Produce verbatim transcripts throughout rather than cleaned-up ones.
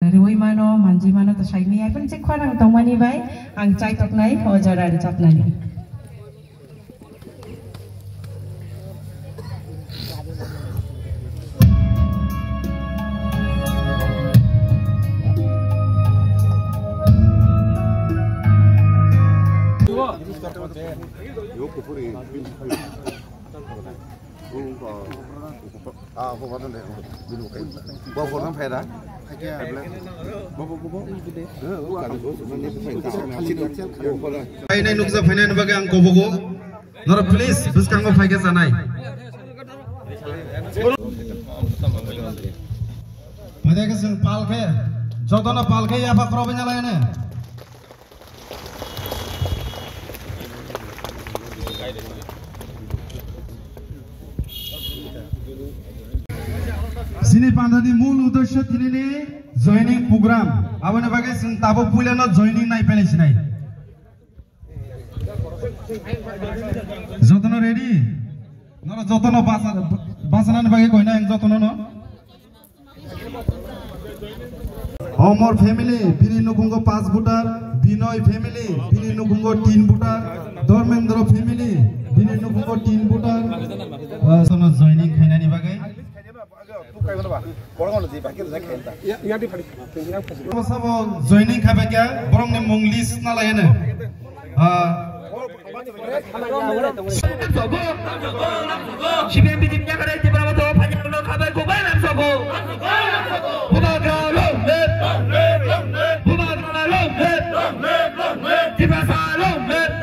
Riwi mano, manji mano to saimaya. Iphun se khorang tongmani bai ang chai toknai, o jora rwchapnani. Phainai nukjak phainai bagwi ang kobogo. Norok please bwskango phaikhe chanai. Phaikhe chwng palkhe, jotono palkhe yapha khoroknwi nalainai. Chini pandani mul udesho tinini joining program. Aboni bagwi chwng tabuk puilano joining nai pele sinai. Jotono ready? Noro jotono basa, basanani bagwi koina ang jotono no. Omor family, bini nukhungo paanch voter, Binoy family, bini nukhungo tin voter, Dharmendra family, bini nukhungo tin voter. Jotono joining khainani bagwi. Sabo joining khabaikha, borokni mung list nalaiyano. Ah. C P M B J P yakare Tipra Motha phainai rokno khabai kubai lamsogo. Bubagra long live. Bubagra long live. Tiprasa long live.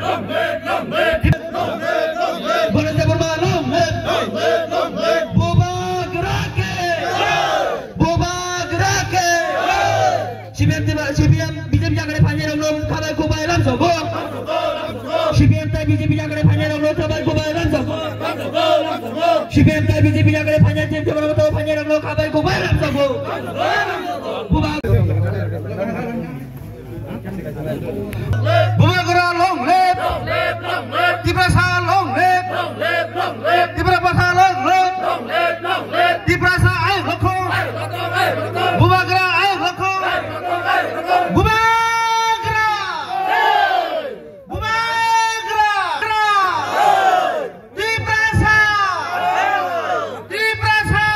Ganesh Debbarma long live. Bubagra ke. Bubagra ke. C P M T, C P M, B J P yakare phainai rokno khabai kubai lamsogo. C P M tai B J P yakare phainai rokno khabai kubai lamsogo. C P M tai B J P yakare phainai, Tipra Motha phainai rokno khabai kubai lamsogo. Bubagra long live! Tiprasa long live! Tipra Motha long live! Tiprasa ayuk rokho! Bubagra ayuk rokho! Bubagra! Bubagra! Tiprasa! Tiprasa!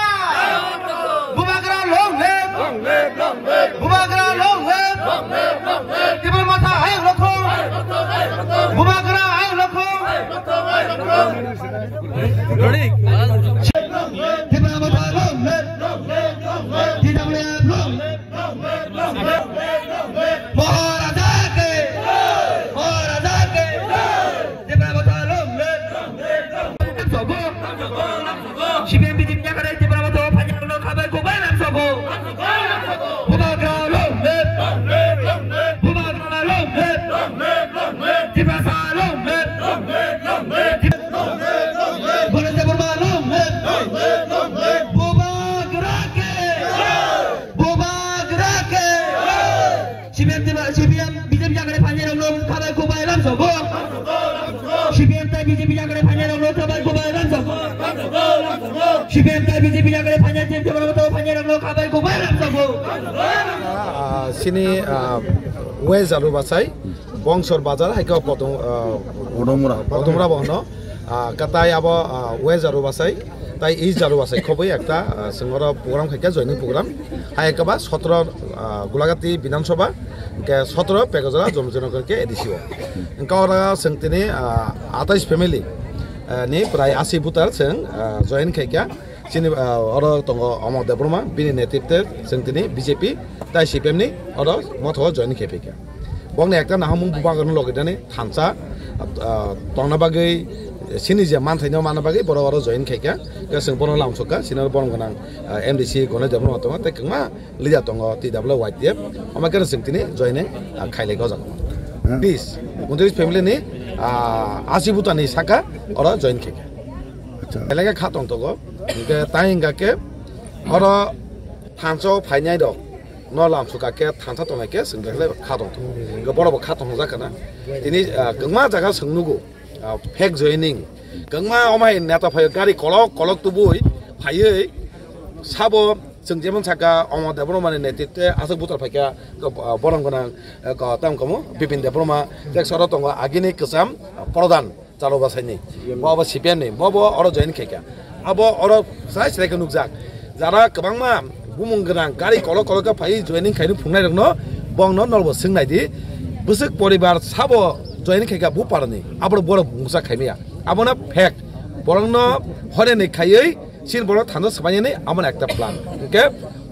Bubagra long live! Bubagra long live! Tipra Motha ayuk rokho! Bubagra ayuk rokho! Tipra Motha long live! T W F long live! Maharaja ke! Maharaja ke! Tipra Motha long live! C P M B J P yakare Tipra Motha phainai rokno khabai kubai lamsogo. Bubagra long live! Bubagra long live! Tiprasa long live! Ganesh Debbarma long live! Bubagra ke! Bubagra ke! C P M, C P M, B J P yakare phainai rokno khabai kubai lamsogo. C P M tai B J P yakare phainai rokno khabai kubai lamsogo. C P M tai B J P yakare phainai, Tipra Motha phainai rokno khabai kubai lamsogo. Ah, sini, ah, West Jalubasai, Bongsor Bazar, hai khe Podom-, ah, Podomura. Podomura bo hwno. Ah, katai abo, ah, West Jalubasai, tai East Jalubasai khobwi ekta, ah, chwng oro program khaikha, joining program. Hai khe ba sotro, ah, Gulagati Bidhan Sabha, hwnkhe sotro Pekajala Jomjinagar khe A D C o. Hwnkhe oro chwng tini, ah, atais family, ah, ni prai asi voter chwng, ah, join khaikha. Chini, ah, oro tongo Amar Debbarma, bini netritwe chwng tini B J P tai C P M ni oro motha o join khe phaikha. Bokni ekta nahamung bubagrano logi dani thansa, ah, tongna bagwi, chini je manthaino manna bagwi borok oro join khaikha. Khe chwng bono lamsokha, chini borom gwnang, ah, M D C Ganesh Debbarma tongo, tei kwbangma leader tongo, T W Y T F, omo khe chwng tini join, ah, khailai o jaga. Hmm. Please, untris family ni, ah, asi butani saka oro join khaikha. Acha. Elaka kha tongtogo, hwnkhe tai hwnkha khe oro thansa o phainai rok no lamsokha khe thansa tongnai khe chwng belai kha tongtogo. Hwnkhe borok bo kha tongjakha na. Tini, ah, kwbangma jaga chwng nugo, ah, fake joining. Kwbangma omo hai neta phaio gari kolok kolok tubui phaiwi sabo Chwng jemon saka, omo Debbarma ni netritwe aswk buthar phaikha, borong gwnang, eh, ko-, tamo kamo Bipin Debbarma, tek soro tongo agini kwcham, eh, prodhan Chalok Basaini. Bo abo C P M ni, bo bo oro join khaikha. Abo oro sai sai khe nukjak. Jara kwbangma bumung gwnang gari kolok kolok khe phai joining khaini phungnai rokno bongno nolbo swngnai di. Bwswk poribar sabo joining khaikha bu parani. Abo borok mungsa khaimaya. Abono fact. Borokno horeni khaiwi Chini borok thansa swbainani amo ekta plan. Hwnkhe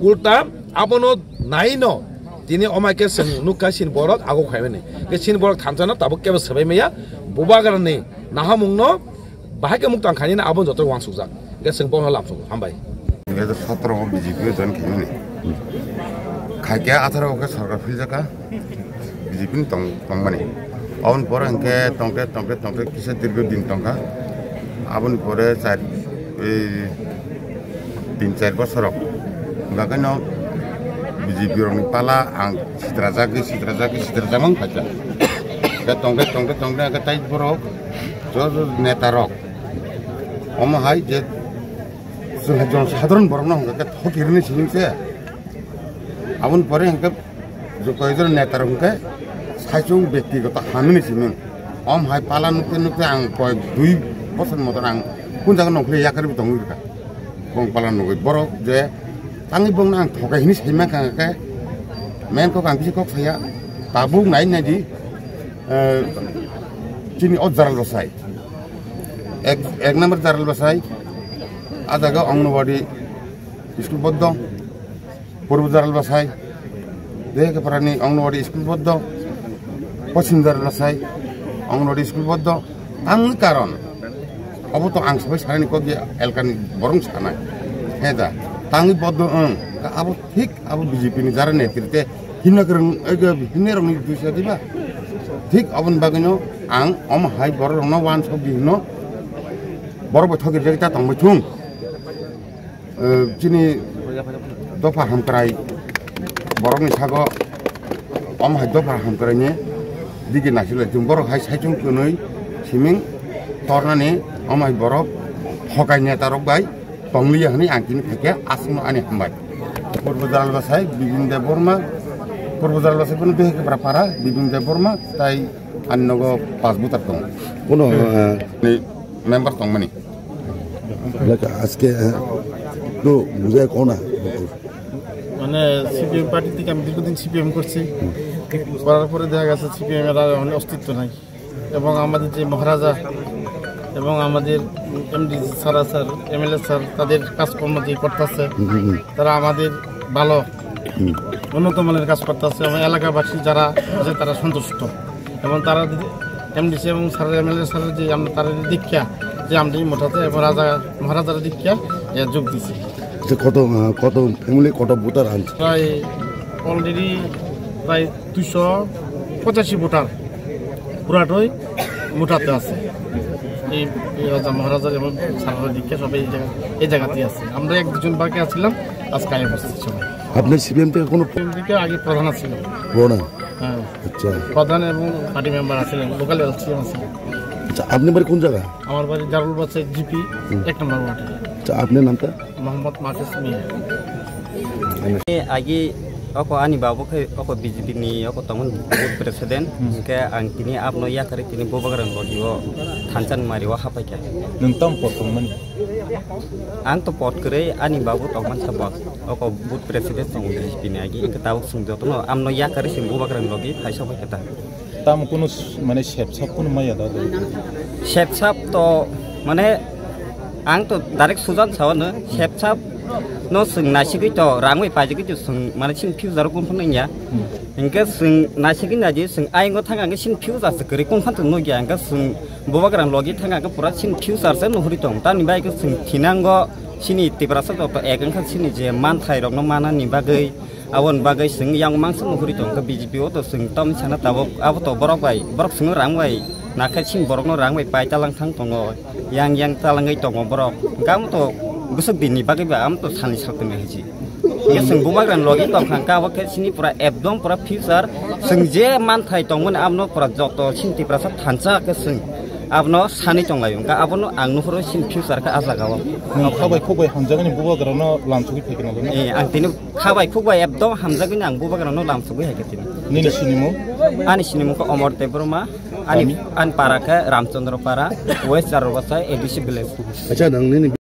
ulta abono naino tini omo khe chwng nukha chini borok ago khaimani. Hwnkhe chini borok thansano tabuk kebo swbai maya, bubagrani nahamungno bahai khe muktang khainani abo joto wansukjak. Hwnkhe chwng bono lamsukgo. Hambai. Dui hajar sotoro o B J P o join khaimani. Khaikhe atharo o khe sorkar philjakha. B J P ni tong-, tongmani. Aboni pore hwnkhe tongkhe, tongkhe, tongkhe kisa dirgo din tongkha. Aboni pore char, ei, tin char bosorok. Hwnkha khe no B J P rokni pala ang sitrajagwi, sitrajagwi, sitrajakma wngkha. Khe tongkhe, tongkhe, tongkhe hwnkhe tai borok joto netarok. Omo hai je chwng hai jon sadharon borokno hwnkha khe thokirwni simi se. Aboni pore hwnkhe je koyekjon netarok hwnkhe saichung bektigoto hamini simi. Om hai pala nukte nukte ang koyek dui bosor moton ang kun jaga nongkhorli yakarwi tongwi rwkha. Bong pala nugwi borok je tangwi bongno ang thokai hini saimankha hwnkhe main kok ang kisa kok saya tabuk nai nai di, eh, chini o jaral rosai. Ek, ek number Jaral Basai, a jaga Anganwadi school boddo, Purbo Jaral Basai, Dehekeparani Anganwadi school boddo, Poschim Jaral Basai, Anganwadi school boddo, tangni karon, obo to ang sabai sanani kok je elkani borong sanai, he da, tangni boddo wng, abo thik abo B J P ni jara netrite himna kwrwng, ego himna rokni duisa diba, thik aboni bagwino ang omo hai borok rokno wansok di hino. Borok bai thokirjak ta tongbai thung. Eh, chini dopha hamkrai borokni sago omo hai dopha hamkraini digi nasilai thung. Borok hai saichung kwnwi siming tornani omo hai borok thokai netarok bai tongliya hwnwi ang tini phaikhe aswkno ani hambai. Purbo Jaral Basai Bibin Debbarma, Purbo Jaral Basai bono Behekepra para Bibin Debbarma tai ani nogo pas butar tongo. Kono, eh, Ni member tongmani. Like, আজকে, eh, একটু বুঝায় কও না। মানে CPM party থেকে আমি দীর্ঘদিন সিপিএম করছি, করার পরে দেখা গেছে সিপিএম এর আর মানে অস্তিত্ব নাই। এবং আমাদের যে মহারাজা এবং আমাদের MD sir sir, MLA sir, তাদের কাজকর্ম যে করতেছে, হুম, হুম, হুম। তারা আমাদের ভালো, হুম। উন্নত মানের কাজ করতেছে এবং এলাকাবাসী যারা আছে তারা সন্তুষ্ট। এবং তারা যদি এমডিসি এবং স্যার, এমএলএ স্যার যে আমরা তারা যদি দীক্ষা যে আমরা এই মঠাতে এবং রাজা মহারাজারা দীক্ষা এ যোগ দিছি। আচ্ছা, কত, আহ, কত ফ্যামিলি, কত ভোটার আনছে? প্রায় অলরেডি প্রায় দুইশো পঁচাশি ভোটার পুরাটাই ভোটাতে আছে। এই, এই রাজা মহারাজা এবং স্যাররা দীক্ষা সবাই এই জায়গা, এই জায়গাতেই আছে। আমরা এক দুজন বাকি আছিলাম, আজকে আগে বসছি সবাই। আপনার সিপিএম থেকে কোনো সিপিএম থেকে আগে প্রধান আছিল। প্রধান? হ্যাঁ। আচ্ছা। প্রধান এবং পার্টি মেম্বার আছিলেন, লোকাল এলসিএম আছিলেন। আচ্ছা, আপনি বাড়ি কোন জায়গা? আমার বাড়ি জারুল বাসাই জিপি, হুম। এক নম্বর ওয়ার্ডে। আচ্ছা, আপনার নামটা? মোহাম্মদ মাহফুজ মিয়া। Agi oko ani babu khe oko B J P ni oko tongmani booth president, hmm, hwnkhe ang tini abono yakarwi tini Bubagrani logi o thansa ni mari o hapaikha. Nwng tamo pot tongmani? Ang to pot kwrwi ani babu tongmani sabok oko booth president tongo B J P ni agi, hwnkhe tabuk chwng jotono abono yakarwi chwng Bubagrani logi phai sokphaikha ta. Tamo kunu s-, mane sepsap kunu maya da. Sepsap to mane ang to direct sujan sao no, sepsap no chwng naisigwi to rang bai paijagwi to chwng mane chini future o kunu phano wngya. Hmm. Hwnkhe chwng naisigwi naidi chwng ayang o thang ang chini future se kwrwi kunu phano nukya, hwnkhe chwng Bubagrani logi thang ang pura chini future se nuhuri tong. Tamni bai khe chwng thinango chini Tiprasa joto ek wngkha chini je manthai rokno manani bagwi. Aboni bagwi chwng yang mangsa nuhuri tongkha B J P o to chwng tamni sana tabuk abo to borok bai, borok chwngno rang bai nakhe chini borokno rang bai pai talang thang tongo, yang yang talangwi tongo borok. Hwnkhe amo to bwswk dinni bagwi ba amo to salni saltwmwi hinwi. Hwnkhe chwng Bubagrani logi tongkha hwnkhe abo khe chini pura ekdom pura future chwng je manthai tongmani abono pura joto chini Tiprasa thansa khe chwng Abono sani tonglai wngkha, abono ang nuhoro sin future kha a jaga o. Nwng kha bai khuk bai hamjakgani bubagrano lamsogwi phaikha nalai na? Eh, ang tini kha bai khuk bai ekdom hamjakgani ang bubagrano lamsogwi hai kha tini. Nini sinimung? Ani sinimung kha Omor Debbarma, ani, kami? Ani para khe Ramchandra Para, West Jarobasa, A D C village. Acha, nang nini